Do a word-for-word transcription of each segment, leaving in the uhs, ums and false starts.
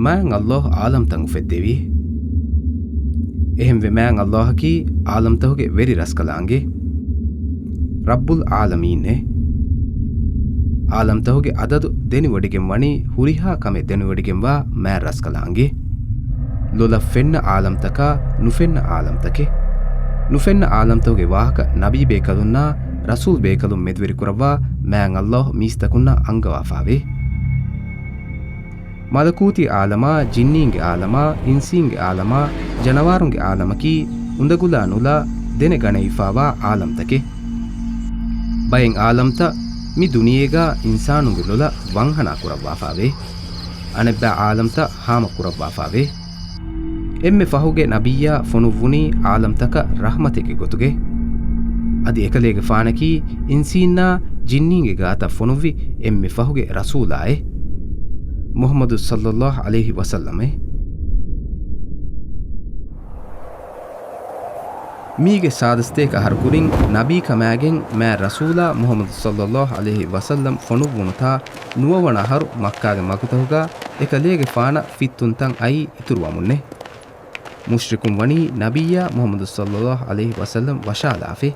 މާތް ﷲ ޢާލަމްތައް އުފެއްދެވީ. އެހެންވެ، މާތް ﷲ އަކީ ޢާލަމްތަކުގެ ވެރި ރަސްކަލާނގެ، ރައްބުލް ޢާލަމީން އެ. ޢާލަމްތަކުގެ ޢަދަދު ދެނެވޮޑިގެން ވަނީ ހުރިހާ ކަމެއް ދެނެވޮޑިގެންވާ މާތް ރަސްކަލާނގެ. ލޮލަށް ފެންނަ ޢާލަމްތަކާ ނުފެންނަ ޢާލަމްތަކެއް. ނުފެންނަ ޢާލަމްތަކުގެ ވާހަކަ ނަބީ ބޭކަލުންނާ ރަސޫލް ބޭކަލުން މެދުވެރިކުރައްވާ މާތް ﷲ މީސްތަކުންނަށް އަންގަވާފާވޭ. މަލަކޫތީ ޢާލަމާ، ޖިންނީންގެ ޢާލަމާ، އިންސީންގެ ޢާލަމާ، ޖަނަވާރުންގެ ޢާލަމަކީ އުނދަގުލާ ނުލާ ދެނެގަނެވިފާވާ ޢާލަމްތަކެއް. ބައެއް ޢާލަމްތައް މި ދުނިޔޭގާ އިންސާނުންގެ ލޮލަށް ވަންހަނާ ކުރައްވާފާވޭ. އަނެއްބައި ޢާލަމްތައް ހާމަ ކުރައްވާފާވޭ. އެންމެ ފަހުގެ ނަބިއްޔާ ފޮނުއްވުނީ ޢާލަމްތަކަށް ރަޙްމަތެއްގެ ގޮތުގައި. އަދި އެކަލޭގެފާނަކީ އިންސީންނާ ޖިންނީންގެ ގާތަށް ފޮނުއްވި އެންމެ ފަހުގެ ރަސޫލާއެއް، މުޙައްމަދު ޞައްލައްލާހު ޢަލައިހި ވަސައްލަމެވެ. މީގެ ސާދަ ސަތޭކަ އަހަރު ކުރިން ނަބީ ކަމާގެން މާތް ރަސޫލާ މުޙައްމަދު ޞައްލައްލާހު ޢަލައިހި ވަސައްލަމް ފޮނުއްވުނުތާ ނުވަވަނަ އަހަރު މައްކާގެ މަގުތަކުގާ އެކަލޭގެފާނަށް ފިއްތުންތައް އައީ އިތުރުވަމުންނޭ. މުޝްރިކުން ވަނީ ނަބިއްޔާ މުޙައްމަދު ޞައްލައްލާހު ޢަލައިހި ވަސައްލަމް ވަށާލާފައި.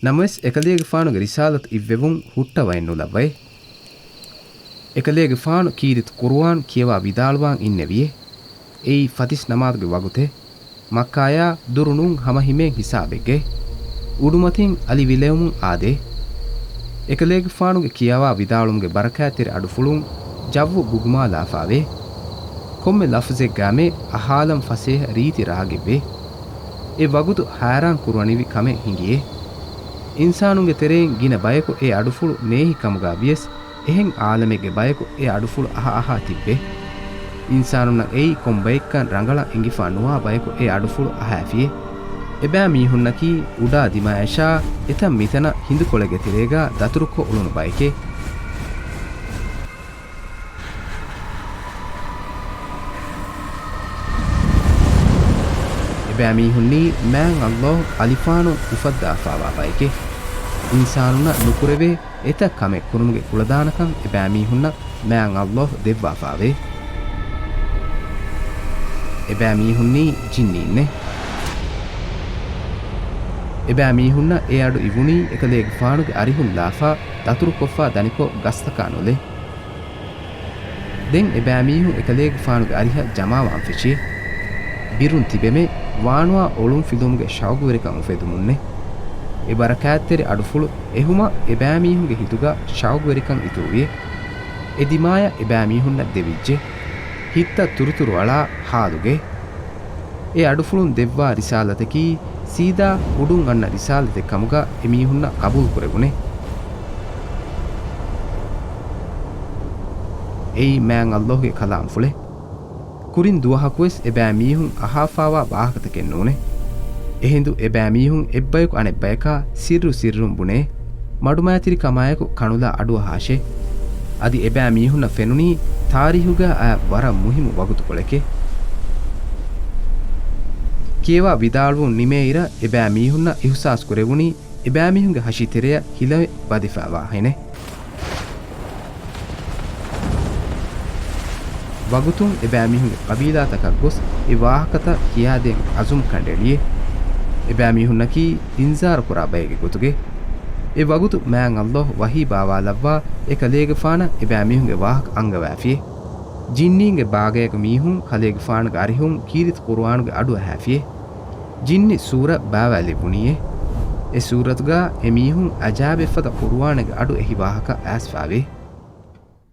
ނަމަވެސް، އެކަލޭގެފާނުގެ ރިސާލަތު އިއްވެވުން ހުއްޓަވައެއް ނުލައްވައޭ. އެކަލޭގެފާނު ކީރިތި ޤުރުއާން ކިޔަވާ ވިދާޅުވާން އިންނެވިއޭ. އެއީ ފަތިސް ނަމާދުގެ ވަގުތެއް. މައްކާޔާ ދުރު ނޫން ހަމަހިމޭން ހިސާބެއްގައި. އުޑުމަތިން އަލި ވިލެވުމުން އާދޭ. އެކަލޭގެފާނުގެ ކިޔަވާ ވިދާޅުވުމުގެ ބަރަކާތްތެރި އަޑުފުޅުން ޖައްވު ގުގުމާލާފާވޭ. ކޮންމެ ލަފުޒެއްގައިމެ އަހާލަން ފަސޭހަ ރީތި ރާގެއްވޭ. އެ ވަގުތު ހައިރާން ކުރުވަނިވި ކަމެއް ހިނގިއޭ. އިންސާނުންގެ ތެރެއިން ގިނަ ބަޔަކު އެ އަޑުފުޅު ނޭހި ކަމުގަ ވިޔަސް، އެހެން އާލަމެއްގެ ބަޔަކު އެ އަޑުފުޅު އަހައަހާ ތިއްބެ. އިންސާނުންނަށް އެއީ ކޮން ބައެއްކަން ރަނގަޅަށް އެނގިފާ ނުވާ ބަޔަކު އެ އަޑުފުޅު އަހާފިއޭ. އެބައިމީހުންނަކީ އުޑާ ދިމާއަށާ އެތަން މިތަނަށް ހިނދުކޮޅެއްގެ ތެރޭގަ ދަތުރުކޮށް އުޅުނު ބައެކޭ. އެބައިމީހުންނީ މާތް ﷲ އަލިފާނުން އުފައްދާފާވާ ބައެކޭ. އިންސާނުންނަށް ނުކުރެވޭ އެތައް ކަމެއް ކުރުމުގެ ކުޅަދާނަކަން އެބައިމީހުންނަށް މާތް ﷲ ދެއްވާފާވޭ. އެބައިމީހުންނީ ޖިންނީންނޭ. އެބައިމީހުންނަށް އެ އަޑު އިވުނީ އެކަލޭގެފާނުގެ އަރިހުން ލާފާ ދަތުރުކޮށްފާ ދަނިކޮށް ގަސްތަކާ ނުލޭ. ދެން އެބައިމީހުން އެކަލޭގެފާނުގެ އަރިހަށް ޖަމާވާން ފެށި. ބިރުން ތިބެމެ ވާނުވާ އޮޅުން ފިލުވުމުގެ ޝައުގުވެރިކަން އުފެދުމުންނެ. އެ ބަރަކާތްތެރި އަޑުފުޅު އެހުމަށް އެބައިމީހުންގެ ހިތުގަ ޝައުގުވެރިކަން އިތުރުވި. އެ ދިމާޔަށް އެބައިމީހުންނަށް ދެވިއްޖެ. ހިތްތައް ތުރުތުރު އަޅާ ހާލުގެ. އެ އަޑުފުޅުން ދެއްވާ ރިސާލަތަކީ ސީދާ އުޑުން އަންނަ ރިސާލަތެއް ކަމުގަ އެމީހުންނަށް ޤަބޫލުކުރެވުނެ. އެއީ މާތް ﷲގެ ކަލާމްފުޅެއް. ކުރިން ދުވަހަކުވެސް އެބައިމީހުން އަހާފާވާ ވާހަކަތަކެއް ނޫނެ. އެހިނދު އެބައިމީހުން އެއްބަޔަކު އަނެއްބަޔަކާ ސިއްރު ސިއްރުން ބުނޭ. މަޑުމައިތިރިކަމާއެކު ކަނުލާ އަޑުއަހާށޭ. އަދި އެބައިމީހުންނަށް ފެނުނީ ތާރީހުގަ އައި ވަރަށް މުހިއްމު ވަގުތުކޮޅެކޭ. ކިޔަވާ ވިދާޅުވުން ނިމޭއިރަށް އެބައިމީހުންނަށް އިހުސާސް ކުރެވުނީ އެބައިމީހުންގެ ހަށި ތެރެއަށް ހިލަމެއް ވަދެފައިވާހެނެ. ވަގުތުން އެބައިމީހުންގެ ޤަބީލާތަކަށް ގޮސް އެ ވާހަކަތައް ކިޔާދޭން އަޒުމް ކަނޑައެޅިއޭ. އެބައިމީހުންނަކީ އިންޒާރުކުރާ ބައެއްގެ ގޮތުގައި. އެ ވަގުތު މާތް ﷲ ވަޙީ ބާވާލައްވާ އެކަލޭގެފާނަށް އެބައިމީހުންގެ ވާހަކަ އަންގަވާފިއޭ. ޖިންނީންގެ ބާގައިގެ މީހުން ކަލޭގެފާނުގެ އަރިހުން ކީރިތި ޤުރުއާނުގެ އަޑު އަހާފިއޭ. ޖިންނި ސޫރަ ބާވާލެއްވުނީއޭ. އެ ސޫރަތުގަ އެމީހުން އަޖާއިބެއްފަދަ ޤުރުއާނެއްގެ އަޑު އެހި ވާހަކަ އައިސްފާވޭ.